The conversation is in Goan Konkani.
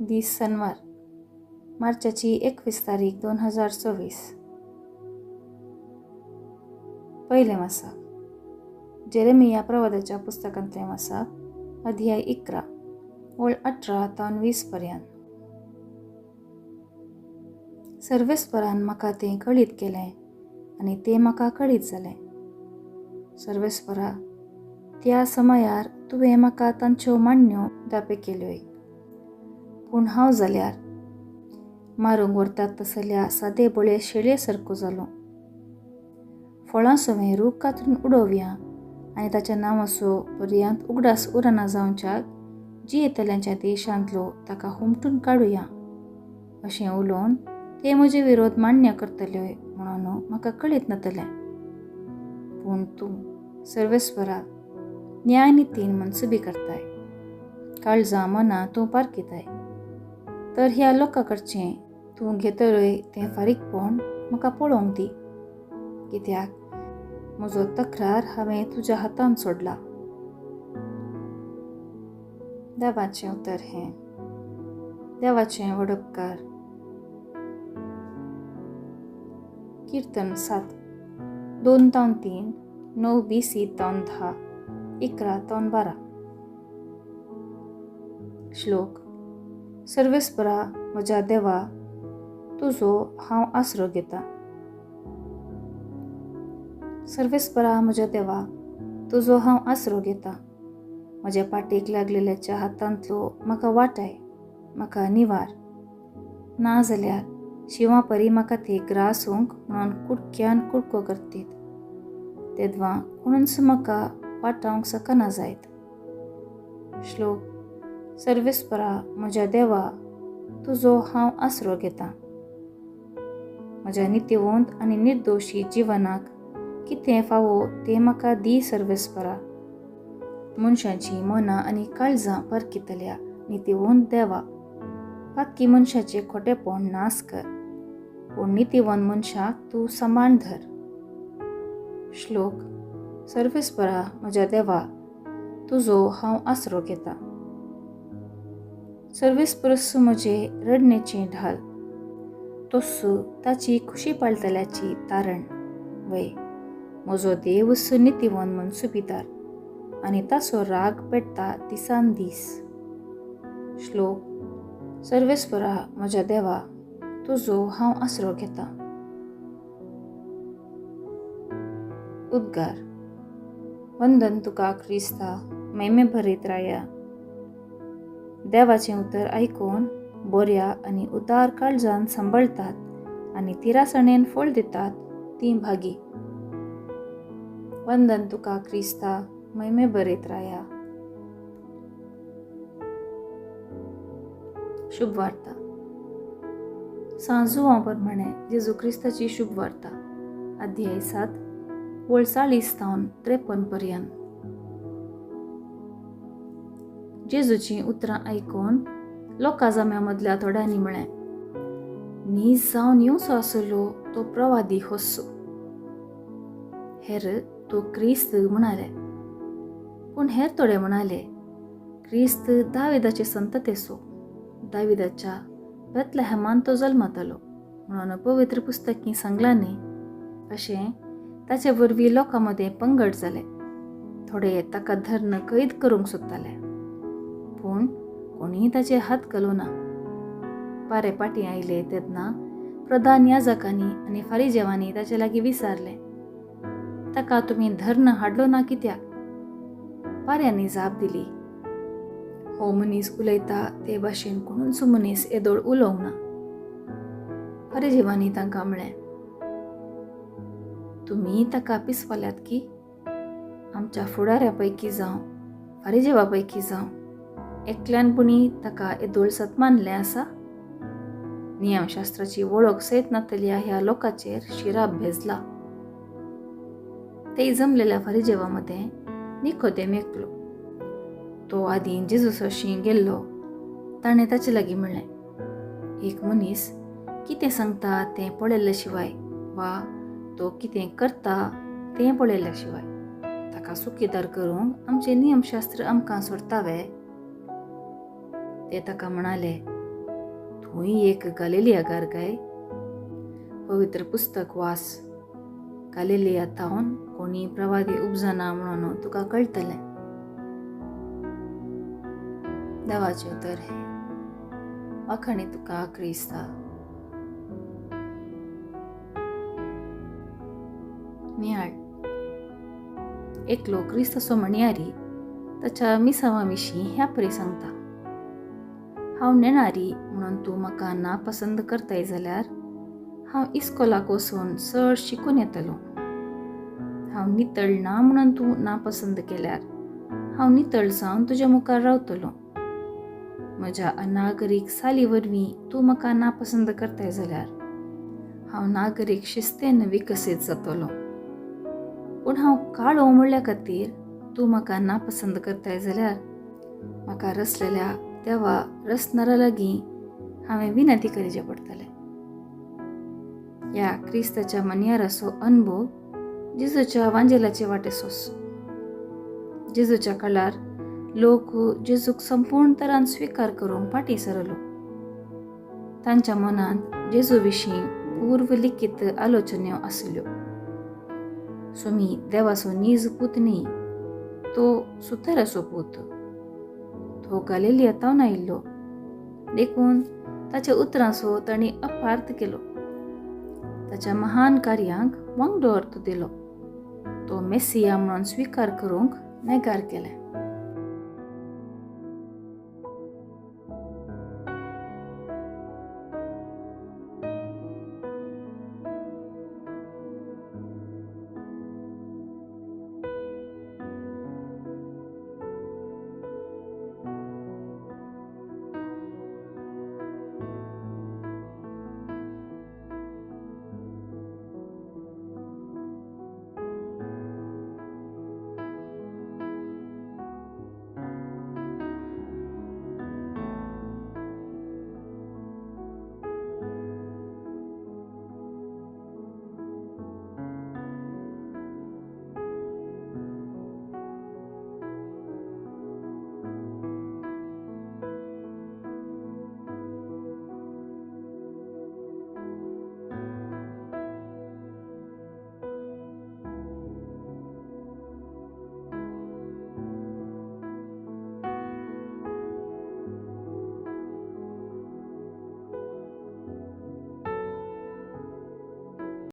दीस सनवार, मार्चाची 21 तारीख 2024. पयलें वासाक जेरेमिया प्रवादाच्या पुस्तकांतलें वासाक अध्याय 11 ओळ 18 तावन 20 पर्यंत. सर्वेस्परान म्हाका तें कळीत केलें आनी तें म्हाका कळीत जालें. सर्वेस्परा, त्या समयार तुवें म्हाका तांच्यो माण्ण्यो दापे केल्योय, पूण हांव जाल्यार मारूंक व्हरतात तसल्या सादे बळे शेळये सारको जालो. फळां सवें रूख कातरून उडोवया आनी ताच्या नांवाचो पर्यांत उगडास उरना जावच्याक जियेतल्यांच्या देशांतलो ताका हुमटून काडुया अशें उलोवन ते म्हजे विरोध मान्य करतल्योय म्हणून म्हाका कळीत नातलें. पूण तूं सर्वेस्वरा न्याय नितीन मनसुबी करताय, काळजां मनां तूं पारखिताय. तर ह्या लोकां कडचें तूं घेतलोय तें फारीकपण म्हाका पळोवंक दी, कित्याक म्हजो तक्रार हांवें तुज्या हातान सोडला. देवाचें उतर हें. देवाचें व्हड उपकार. कीर्तन 7 2 तावन 3 9 BC तावन 10 11 तावन 12. श्लोक. सर्वेस्परा म्हज्या देवा, तुजो हांव आसरो घेता. सर्वेस्परा म्हज्या देवा, तुजो हांव आसरो घेता. म्हज्या पाटीक लागलेल्याच्या हातांतलो म्हाका वाटाय, म्हाका निवार. ना जाल्यार शिंवा परी म्हाका ते ग्रासूंक म्हणून कुडक्यान कुडको करतीत, तेदवां कोणूच म्हाका वाटावंक शकना जायत. श्लोक. सर्वेस्परा म्हज्या देवा, तुजो हांव आसरो घेता. म्हज्या नितीवंत आनी निर्दोशी जिवनाक कितें फावो तें म्हाका दी सर्वेस्परा. मनशाचीं मनां आनी काळजां परखितल्या नितीवंत देवा, पातकी मनशाचें खोटेपण नास कर, पूण नितीवंत मनशाक तूं सांबाळ धर. श्लोक. सर्वेस्परा म्हज्या देवा, तुजो हांव आसरो घेता. सर्वेस्परस म्हजे रडण्याचें ढाल, तस्सू ताची खुशी पाळटल्याची तारण. वय म्हजो देव सुनितीवन मनसुबीदार आनी ताचो राग पेटता दिसान दीस. श्लोक. सर्वेस्परा म्हज्या देवा, तुजो हांव आसरो घेता. उद्गार. वंदन तुका क्रिस्ता, मैमे भरीत राया. देवाचें उतर आयकून बऱ्या आनी उदार काळजान सांबाळटात आनी तिरासणेन फळ दितात तीं भागी. वंदन तुका क्रिस्ता, मैमे भरीत राया. शुभ वार्ता. सांजुआं प्रमाणे जेजू क्रिस्ताची शुभ वार्ता, अध्याय 7 वळ 40 तावन 53 पर्यंत. जेजूचीं उतरां आयकून लोकां जम्या मदल्या थोड्यांनी म्हळें, नीज जावन येवचो आसलो तो प्रवादी होस्सो, हेर तो क्रिस्त म्हणाले. पूण हेर थोडे म्हणाले, क्रिस्त दाविदाचे संततेचो, दाविदाच्या बेतलेहमान तो जल्मतालो म्हणून पवित्र पुस्तकी सांगलां न्ही. अशें ताचे वरवीं लोकां मदें पंगड जाले. थोडे ताका धरून कैद करूंक सोदताले, पूण कोणीय ताचेर हात घालूं ना. पारे पाटी आयले तेन्ना प्रधान याजकांनी आनी फारिजेवांनी ताचे लागीं विचारलें, ताका तुमी धरून हाडलो ना कित्याक? पाऱ्यांनी जाप दिली, हो मनीस उलयता ते भाशेन कोणूच मनीस येदोळ उलोवंक ना. फारिजेवांनी तांकां म्हळें, तुमी ताका पिसवाल्यात की आमच्या फुडाऱ्या पैकी जावं फारिजेवा पैकी जावं एकल्यान पुणी ताका येदोळ सत मानलें आसा? नियमशास्त्राची वळख सयत नातल्या ह्या लोकांचेर शिराप भेजला. ते जमलेल्या फारिजेवा मदें निकोदेम एकलो. तो आदीं जेजू सरशीं गेल्लो. ताणें ताचे लागीं म्हणलें, एक मनीस कितें सांगता तें पळयल्ले शिवाय वा तो कितें करता तें पळयल्ल्या शिवाय ताका चुकीदार करूंक आमचें नियमशास्त्र आमकां सोडटा वे? ते ताका म्हणाले, तूंय एक गालिलियागार काय? पवित्र पुस्तक वास, गालिलिया थावन कोणी प्रवादी उपजना म्हणून तुका कळटलें. देवाचें उतर हें. वाखाणी तुका क्रिस्ता. नियाळ. एकलो क्रिस्ताचो म्हणयारी ताच्या मिसांवा विशीं ह्या परी सांगता, हांव नेणारी म्हणून तूं म्हाका नापसंद करताय जाल्यार हांव इस्कोलाक वचून चड शिकून येतलो. हांव नितळ ना म्हणून तूं नापसंद केल्यार हांव नितळ जावन तुज्या मुखार रावतलो. म्हज्या अनागरीक साली वरवीं तूं म्हाका नापसंद करताय जाल्यार हांव नागरीक शिस्तेन विकसीत जातलो. पूण हांव काळो म्हणल्या खातीर तूं म्हाका नापसंद करताय जाल्यार म्हाका रसलेल्या देवा रसणारा लागीं हांवें विनंती करचें पडटलें. ह्या क्रिस्ताच्या मनियाराचो अनुभव जेजूच्या वांजेलाचे वाटे सोस. जेजूच्या काळार लोक जेजूक संपूर्ण तरान स्विकार करूंक फाटीं सरलो. तांच्या मनांत जेजू विशीं पूर्व लिखीत आलोचन्यो आसल्यो. सुमी देवाचो नीज पूत न्ही, तो सुताराचो पूत. तो गालिलिया थावन आयिल्लो देखून ताच्या उतरांचो तांणी अपार्थ केलो. ताच्या महान कार्यांक वांगडो अर्थ दिलो. तो मेसिया म्हणून स्विकार करूंक नेगार केलें.